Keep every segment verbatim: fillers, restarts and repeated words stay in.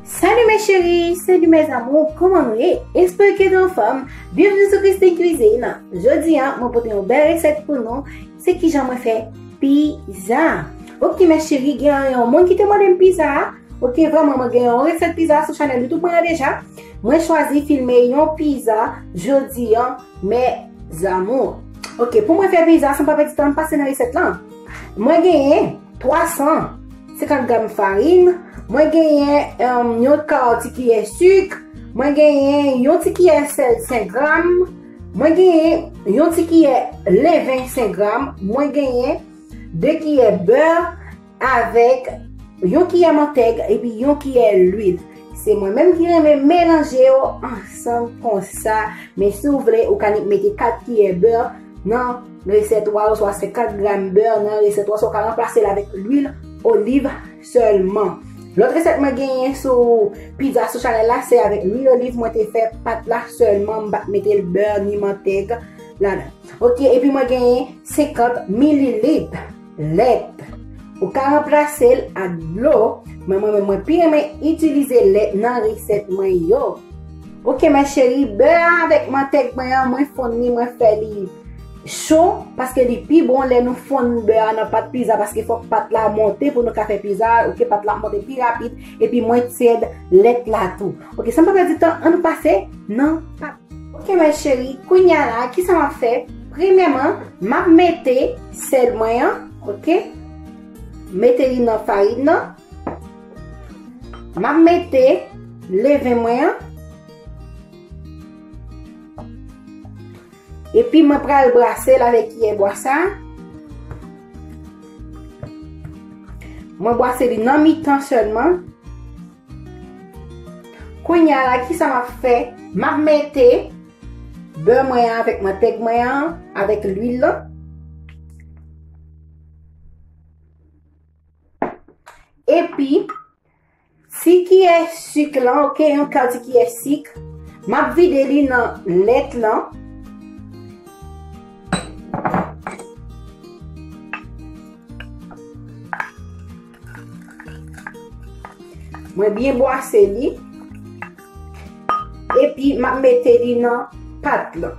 Salut mes chéris, salut mes amours, kòman nou ye? Espere ke nou anfòm. Bienvenue sou Christine Cuisine. Jodi a, mwen pote yon bèl resèt pou nou. Se kijan mwen fè pizza. Ok mes chéris, gen yon moun ki te mande m pizza a. Ok, vrèman, mwen gen yon resèt pizza sou chanèl YouTube mwen an deja. Mwen chwazi filme yon pizza jodi a, mes amours. Ok, pou mwen fè pizza, san pa pèdi tan, m pase nan resèt lan. Mwen genyen twa san senkant gram farin. Mwen genyen, em, yon ka ti kiyè sik. Mwen genyen yon ti kiyè sèl senk gram. Mwen genyen yon ti kiyè leven senk gram. Mwen genyen de kiyè bè avèk yon kiyè mantèg epi yon kiyè lwil. Se mwen menm ki renmen melanje yo ansanm konsa. Men si w vle, ou ka nik mete kat kiyè bè nan resèt ou a, oswa senkant gram bè nan resèt ou a, oswa w ka ranplase l avèk lwil oliv sèlman. Lòt resèt mwen genyen sou pizza sou chanèl la, se avèk lwil oliv mwen te fè pat la sèlman, m pa t mete l bè ni mantèg ladan. Ok, epi mwen genyen senkant mililit lèt. Ou ka ranplase l ak dlo, men mwen menm mwen pi renmen itilize lèt nan resèt mwen yo. Ok, mes chéris, bè a avèk mantèg mwen an, mwen fonn li, mwen fè li cho, paske li pi bon lè nou fonn bè a nan pat pizza, paske fòk pat la monte pou nou ka fè pizza, ok, pat la monte pi rapid, epi mwen tyèd lèt la tou. Ok, san pa pèdi tan, ann pase nan pat. Ok, mes chéris, kounye a la, kisa m ap fè? Premyèman, m ap mete sèl mwen an, ok? Mete li nan farin nan. M ap mete leven mwen an. Epi mwen pral brase l avèk kiyè bwa sa. Mwen brase li nan mitan sèlman. Kounye a la, kisa m ap fè? M ap mete bè mwen an avèk mantèg mwen an, avèk lwil lan. Epi, ti kiyè sik lan, ok, yon ka ti kiyè sik. M ap vide li nan lèt lan. Mwen byen bwase li. Epi, m ap mete li nan pat lan.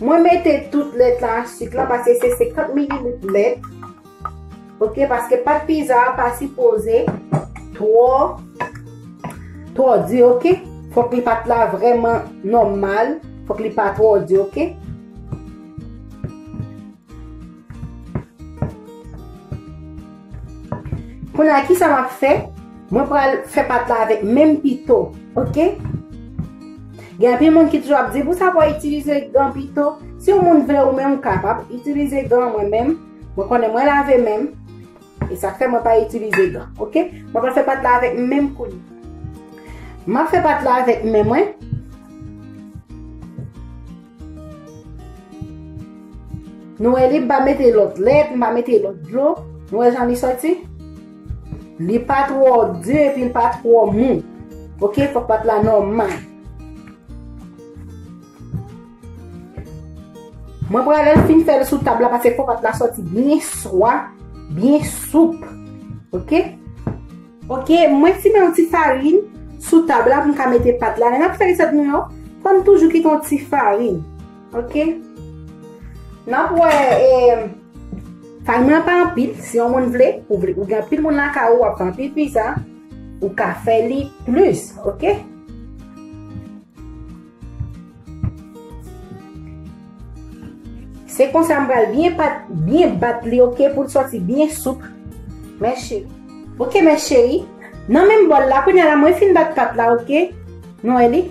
Mwen mete tout lèt la, sik lan, paske se senkant mililit lèt. Ok, paske pat pizza a pa sipoze twò, twò di, ok? Fòk li pat la vrèman nòmal, fòk li pa twò di, ok? Kounye a, kisa m ap fè? Mwen pral fè pat la avèk menm pito, ok? Gen anpil moun ki toujou ap di, "Pou sa pa itilize gan pito?" Si yon moun vle ou menm, ou kapab itilize gan, mwen menm, mwen konnen mwen lave men m. E sa k fè mwen pa itilize gan, ok? Mwen pral fè pat la avèk men m kounye a. M ap fè pat la avèk men mwen. Nou wè li, m pa mete lòt lèt, m pa mete lòt dlo. Nou wè jan li sòti? Li pa twò di epi li pa twò mou. Ok, fòk pat la nòmal. Mwen pral fin fè l sou tab la paske fò pat la sòti byen swa, byen soup. Ok? Ok, mwen simen yon ti farin sou tab la pou m ka mete pat la. Lè n ap fè resèt nou yo, fò n toujou kite yon ti farin. Ok? N ap wè, e, farin mwen pa anpil. Si yon moun vle, ou vle, ou gen anpil moun lakay ou, w ap fè anpil pizza, ou ka fè li plis. Ok? Se konsa m pral byen pat, byen bat li, ok, pou l sòti byen soup. Mes chéris. Ok, mes chéris. Nan menm bòl la, kounye a la, mwen fin bat pat la, ok? Nou wè li?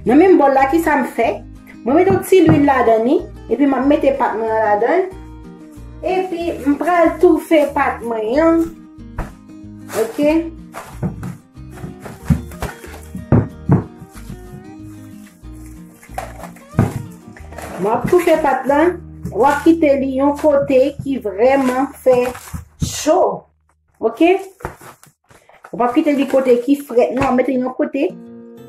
Nan menm bòl la, kisa m fè? Mwen mete yon ti lwil ladan li, epi m ap mete pat mwen an ladan. Epi, m pral toufe pat mwen an. Ok? M ap toufe pat la, w ap kite li yon kote ki vrèman fè cho. Ok? Ou p ap kite li kote ki frèt, non, w ap mete li yon kote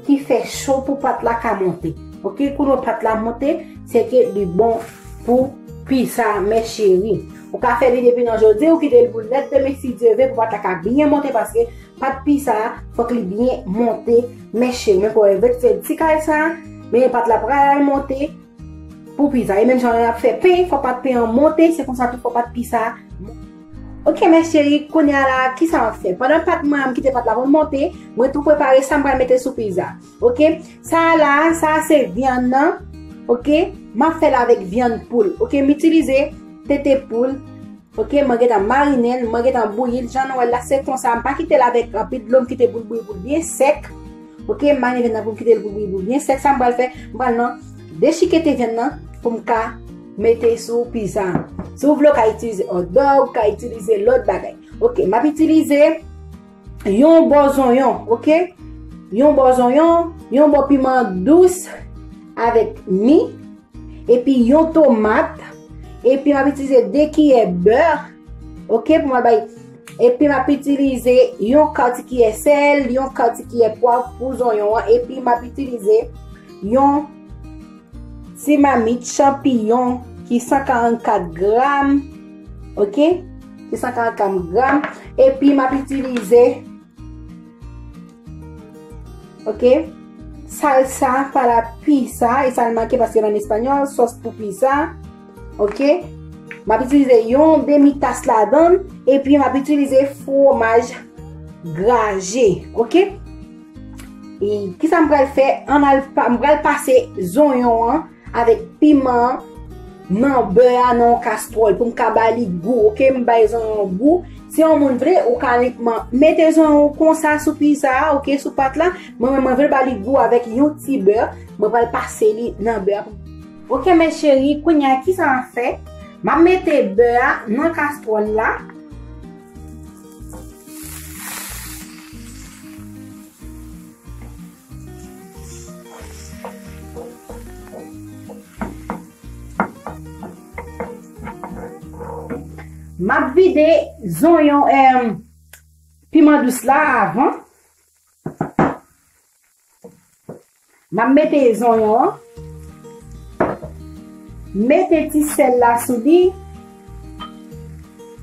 ki fè cho pou pat la ka monte. Ok? Kou nou wè pat la monte, se ke li bon pou pizza, mes chéris. Ou ka fè li depi nan jodi, ou kite l pou lèt demen si Dye vle, pou pat la ka byen monte, paske pat pizza a, fòk li byen monte. Men cheri, men pou evite ti kal sa, men pat la pral monte pou pizza. E menm jan lè n ap fè pen, fò pat pen an monte, se konsa tou fò pat pizza. Ok, men cheri, kounye a la, kisa m ap fè? Pandan pat mwen an, m kite pat la pou l monte, mwen tou prepare sa m pral mete sou pizza. Ok, sa a la, sa a se vyann nan. Ok, m ap fè l avèk vyann poul. Ok, m itilize tete poul. Ok, mwen gentan marinen l, mwen gentan bouyi l. Jan nou wè l la, se konsa. M pa kite l avèk anpil dlo, m kite pou l bouyi, pou l byen sèk. Ok, m marinen vyann nan pou m kite l pou l bouyi, pou l byen sèk. Sa m pral fè, m pral nan dechikete vyann nan pou m ka mete sou pizza. Si w vle, w ka itilize hot dog, w ka itilize lòt bagay. Ok, m ap itilize yon bò zonyon, ok? Yon bò zonyon, yon bò piman dous avèk mi, epi yon tomat, epi m ap itilize de kiyè bè, ok, pou m al bay, epi m ap itilize yon kati kiyè sèl, yon kati kiyè pwav pou zonyon an, epi m ap itilize yon ti mamit chanpiyon ki san karannkat gram, ok? Ki san karannkat gram, epi m ap itilize, ok, salsa para pizza, e sa l make paske nan espanyòl, sòs pou pizza, ok? M ap itilize yon demi tas ladan l, epi m ap itilize fwomaj graje, ok? E kisa m pral fè? Ann al pa, m pral pase zonyon an avèk piman an nan bè a, nan yon kastwòl pou m ka ba li gou, ok? M bay zonyon an gou. Si yon moun vle, ou ka anikman mete zonyon ou konsa sou pizza a, ok, sou pat la. Mwen, mwen, mwen vle ba li gou avèk yon ti bè. Mwen pral pase li nan bè a. Ok, men cheri, kounye a, kisa m ap fè? M ap mete bè a nan kastwòl la. M ap vide zonyon, em, piman dous la avan. M ap mete zonyon an. Mete ti sèl la sou li.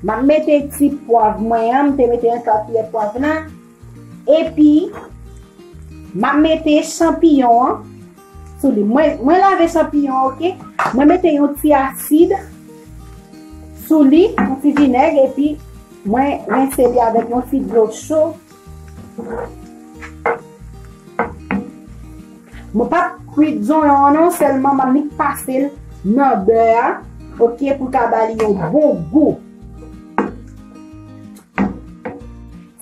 M ap mete ti pwav mwen an. M te mete yon kiyè pwav la. Epi, m ap mete chanpiyon an sou li. Mwen, mwen lave chanpiyon an, ok? Mwen mete yon ti asid sou li, yon ti vinèg, epi mwen rense li avèk yon ti dlo cho. Mwen p ap kwit zonyon an non, sèlman m ap nik pase l nan bè a, ok, pou l ka ba li yon bon gou.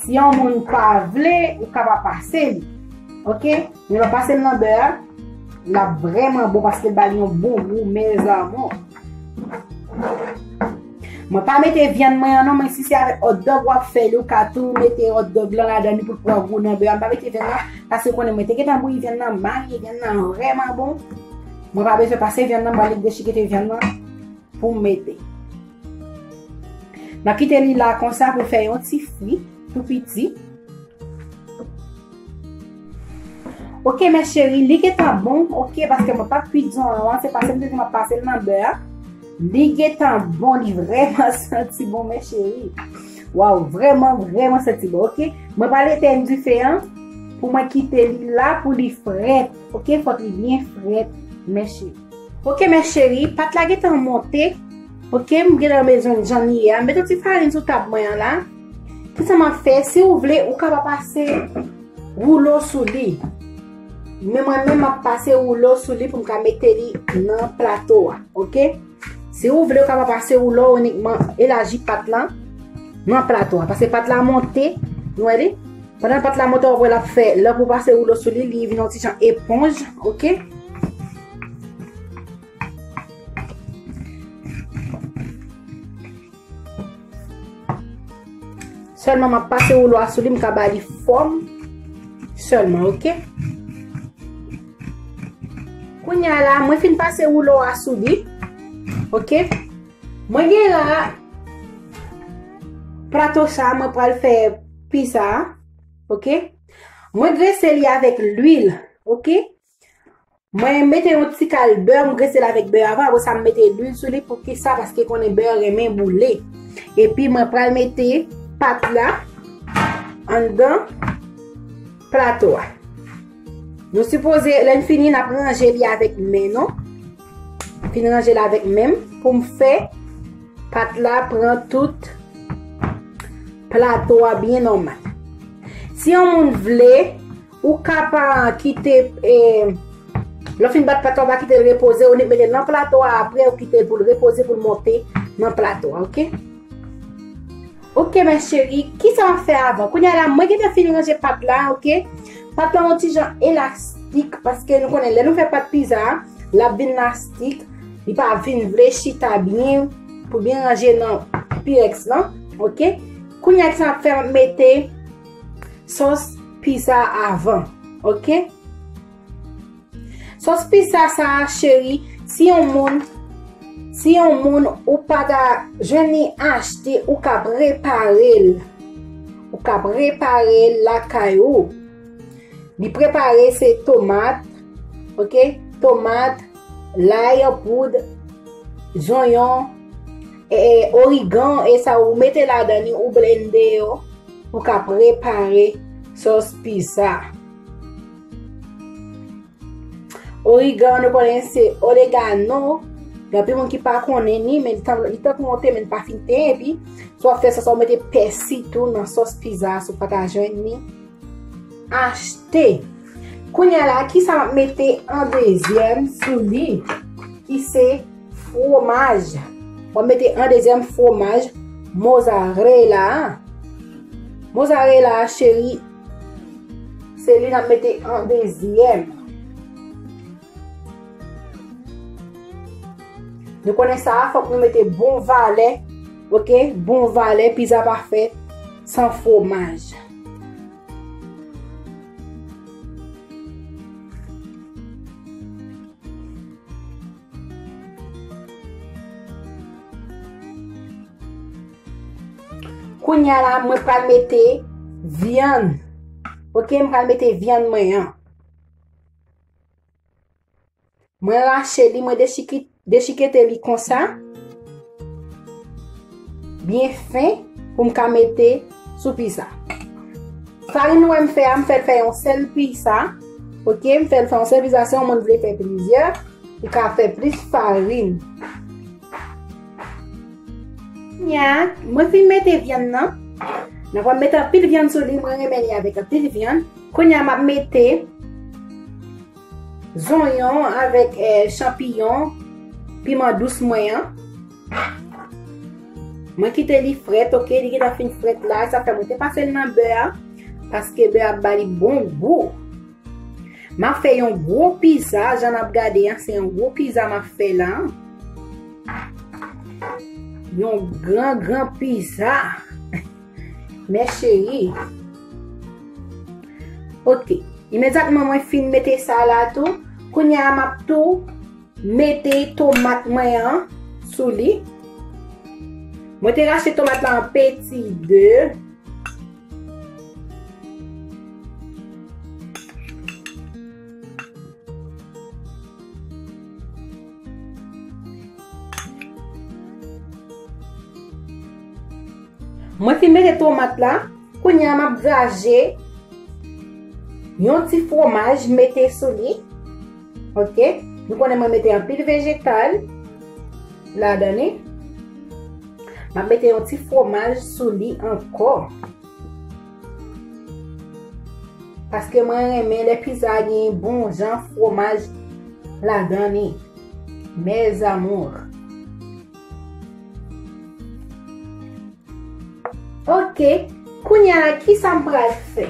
Si yon moun pa vle, ou ka pa pase li. Ok? Men lè w pase l nan bè a, l ap vrèman bon paske l ba li yon bon gou, mes amours. Mwen pa mete vyann mwen an non, men si se avèk hot dog w ap fè li, ou ka tou mete hot dog lan ladan li pou l pran gou nan bè a. Mwen pa mete vyann nan, paske konnen mwen te gentan bouyi vyann nan, marye vyann nan vrèman bon. Mwen pa bezwen pase vyann nan, mwen ale dechikete vyann nan pou m mete. N ap kite li la konsa pou fè yon ti fri tou piti. Ok, mes chéries, li gentan bon, ok, paske mwen pa kwit zonyon an, se pase m te di m ap pase l nan bè a. Li gentan bon, li vrèman santi bon, mes chéries. Waw, vrèman, vrèman santi bon, ok. Mwen pral etèn dife an pou mwen kite li la pou li frèt, ok, fòk li byen frèt, mes chéries. Ok, mes chéries, pat la gentan monte. Ok, m gentan bezwen jan li ye a. M met yon ti farin sou tab mwen an la. Kisa m ap fè? Si w vle, ou kapab pase woulo sou li. Men mwen menm, m ap pase woulo sou li pou m ka mete li nan plato a. Ok? Si w vle, ou kapab pase woulo, inikman elaji pat lan nan plato a. Paske pat la monte, nou wè li? Pandan pat la monte, w ap wè l ap fè, lè pou w pase woulo sou li, li vin yon ti jan eponj, ok? Sèlman m ap pase woulo a sou li, m ka ba li fòm sèlman, ok? Kounye a la, mwen fin pase woulo a sou li, ok? Mwen gen la, plato sa, mwen pral fè pizza a, ok? Mwen grese li avèk lwil, ok? Mwen mete yon ti kal bè, m grese l avèk bè avan, apre sa m mete lwil sou li. Poukisa? Paske konnen bè renmen boule. Epi mwen pral mete pat la anndan plato a. Nou sipoze, lè n fini, n ap ranje li avèk men nou. Fin ranje l avèk men m pou m fè pat la pran tout plato a byen nòmal. Si yon moun vle, ou ka pa kite, eh, lè w fin bat pat la, ou pa kite l repoze, ou nik mete l nan plato a, apre ou kite l pou l repoze, pou l monte nan plato a, oke? Oke, mes chéries, kisa m ap fè avan? Kounye a la, mwen gentan fin ranje pat la, oke? Pat la yon ti jan elastik, paske nou konnen, lè nou fè pat pizza a, l ap vin lastik, li pa vin vle chita byen, pou byen ranje nan Pyrex lan, oke? Kounye a, kisa m ap fè? M ap mete sòs pizza avan, oke? Sòs pizza sa a, cheri, si yon moun, si yon moun ou pa ta jwenn li achte, ou ka prepare l. Ou ka prepare l lakay ou. Li prepare se tomat, oke? Tomat, lay an poud, zonyon, e, e, origan, e sa ou mete ladan li, ou blende yo, ou ka prepare sòs pizza. Origan, nou konnen se oregano. Gen anpil moun ki pa konnen ni, men li tan-, li tankou yon te, men li pa fin te. Epi, si w ap fè sòs, w mete pèsi tou nan sòs pizza, si w pa ta jwenn ni, achte. Kounye a la, kisa m ap mete an dezyèm sou li? Ki se fwomaj. W ap mete an dezyèm fwomaj mozzarella. Mozzarella, cheri, se li n ap mete an dezyèm. Nou konnen sa a, fòk nou mete bon valè, oke? Bon valè, pizza pa fèt san fwomaj. Kounye a la, mwen pral mete vyann. Oke, m pral mete vyann mwen an. Mwen rache li, mwen dechiki-, dechikete li konsa. Byen fen pou m ka mete sou pizza. Farin nou wè m fè a, m fè l fè yon sèl pizza. Oke, m fè l fè yon sèl pizza. Si yon moun vle fè plizyè, li ka fè plis farin. Nya, mwen fin mete vyann nan. Nan, mwen mete anpil vyann sou li, mwen renmen li avèk anpil vyann. Kounye a, m ap mete zonyon avèk, eh, chanpiyon, piman dous mwen an. Mwen kite li frèt, oke, li gentan fin frèt la, sa fè mwen te pase l nan bè a, paske bè a ap ba li bon gou. M ap fè yon gwo pizza, jan n ap gade an, se yon gwo pizza m ap fè la. Yon gran, gran pizza. Mes chéries. Oke. Imedyatman mwen fin mete sa la tou, kounye a m ap tou mete tomat mwen an sou li. Mwen te rache tomat la an peti de. Mwen fin mete tomat la. Kounye a m ap graje yon ti fwomaj mete sou li. Oke. Nou konnen mwen mete anpil vejetal ladan li. M ap mete yon ti fwomaj sou li ankò. Paske mwen renmen lè pizza a gen bon jan fwomaj ladan li. Mes amours. Oke, kounye a la, kisa m pral fè?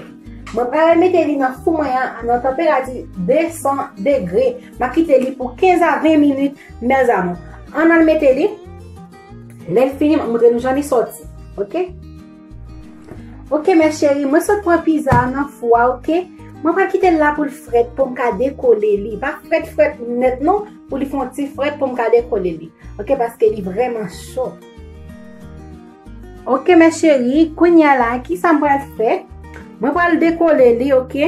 Mwen pral mete li nan fou mwen an, nan tanperati de san degre. M a kite li pou kenz a ven minit, mes amours. Ann al mete li. Lè l fini, m ap montre nou jan li sòti. Oke? Oke, mes chéries, mwen sot pran pizza a nan fou a, oke? Mwen pral kite l la pou l frèt, pou m ka dekole li. Pa frèt, frèt nèt non, pou li fè yon ti frèt pou m ka dekole li. Oke, paske li vrèman cho. Oke, mes chéries, kounye a la, kisa m pral fè? Mwen pral dekole li, oke?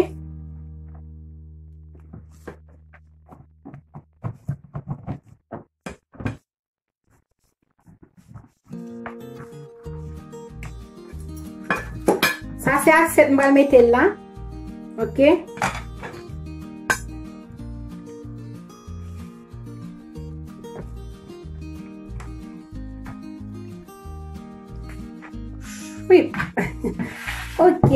Sa se asyèt m pral mete l la. Ok. Wi. Ok.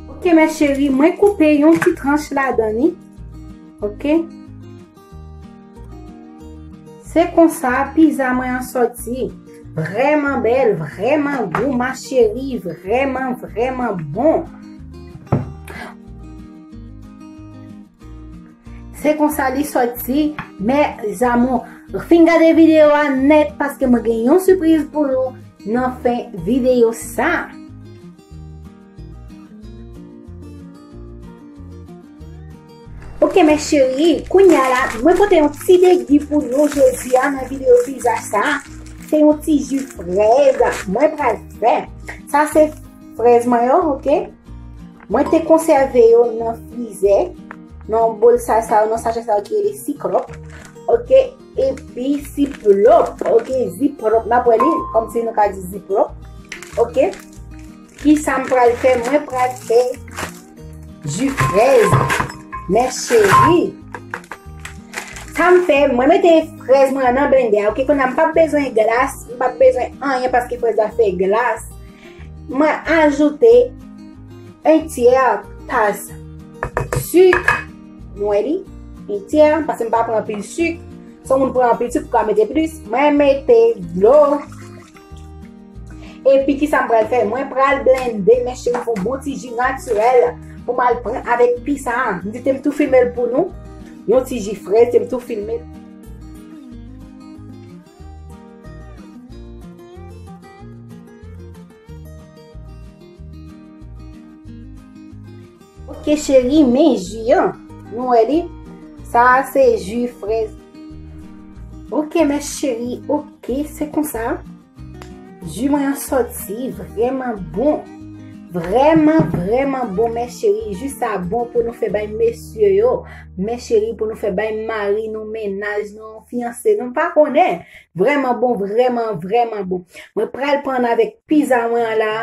Ok, mes chéries, mwen koupe yon ti tranch ladan li. Ok. Se konsa, pizza mwen an sòti. Vrèman bèl, vrèman gou, ma chérie, vrèman, vrèman bon. Se konsa li sòti, mes amours. Fin gade videyo a nèt paske mwen gen yon sipriz pou nou nan fen videyo sa. Ok, mes chéries, kounye a la, mwen pote yon ti degi pou nou jodi a nan videyo pizza sa. Se yon ti ji frèz mwen pral fè. Sa se frèz mwen yo, ok? Mwen te konsève yo nan frizè, nan bòl sa, sa yo, nan sachè sa yo ki rele siklòp. Ok? Epi siplòp, ok? Ziplòp, n ap wè li, kòmsi nou ka di ziplòp. Ok? Kisa m pral fè? Mwen pral fè ji frèz, mes chéries. Sa m fè, mwen mete frèz mwen nan blendè, ok? Kounye a m p ap bezwen glas, m p ap bezwen anyen paske frèz la fè glas. Mwen ajoute yon tyè tas sik, nou wè li, yon tyè, paske m pa pran anpil sik. Si yon moun pran anpil sik, ou ka mete plis. Mwen mete dlo. Epi kisa m pral fè? Mwen pral blende, mes chéries, pou bon ti ji natirèl pou m al pran avèk pizza a. M di te m tou filme l pou nou. Yon ti ji frèz, te m tou filme l. Ok, chérie, men ji an. Nou wè li. Sa a se ji frèz. Ok, mes chéries, ok, se konsa. Ji mwen an sòti vrèman bon. Vrèman, vrèman bon, mes chéries. Ji sa bon pou nou fè bay mesye yo. Mes chéries, pou nou fè bay mari nou, mennaj nou, fiyanse nou, pa konnen. Vrèman bon, vrèman, vrèman bon. Mwen pral pran avèk pizza mwen an la.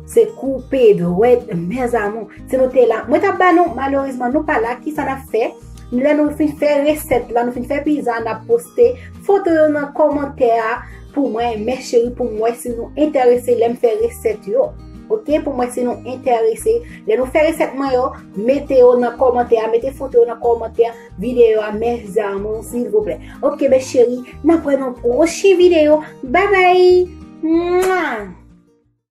Se koupe dwèt, mes amours. Si nou te la, mwen t ap ba nou, malerezman, nou pa la. Kisa n ap fè? Lè nou fin fè resèt la, nou fin fè pizza, n ap poste foto yo nan kòmantè a pou mwen, mes chéries, pou m wè si nou enterese lè m fè resèt yo. Ok, pou m wè si nou enterese. Lè nou fè resèt mwen yo, mete yo nan kòmantè a, mete foto yo nan kòmantè videyo a, mes amours, silvouplè. Ok, mes chéries, n ap wè nan pwochen videyo. Babay! Mwa!